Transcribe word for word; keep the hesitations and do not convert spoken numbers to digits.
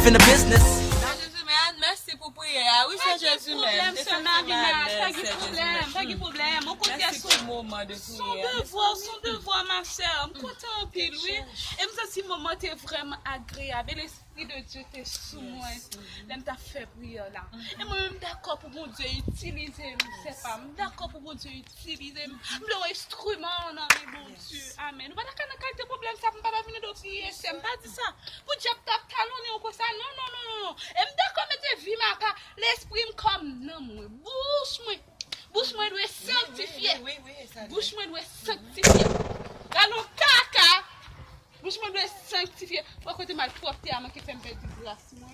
in the business. Sè Jezimèn, mèsi pou priyè a. Wi, sè Jezimèn. Pwoblèm, sè Marina, pa gen pwoblèm, pa gen pwoblèm. Ou konn Mèsi se pou moman de son priyè a. Devwa, son devwa, ma sè. M kontan anpil, wi. E m santi moman te vrèman agreyab. E Lespri de Dye te sou mwen lè m t ap fè priyè la. E mwen menm, m dakò pou Bondye itilize m, sè pa. M dakò pou Bondye itilize m. M vle yon enstriman nan men Bondye. Amèn. Ou pa ta ka nan kalite pwoblèm sa pou m pa ta vin ede w priye, sè. M pa di sa. Pou dyab t ap talonnen w konsa. Non, non, non, non, non. E m dakò mete vi m apa, lespri m, kò m, nanm mwen, bouch mwen. Bouch mwen dwe sanktifye. Bouch mwen dwe sanktifye. Gade yon kaka. Bouch mwen dwe sanktifye. Bon, kote m al, pwòpte a manke fè m pèdi gras mwen.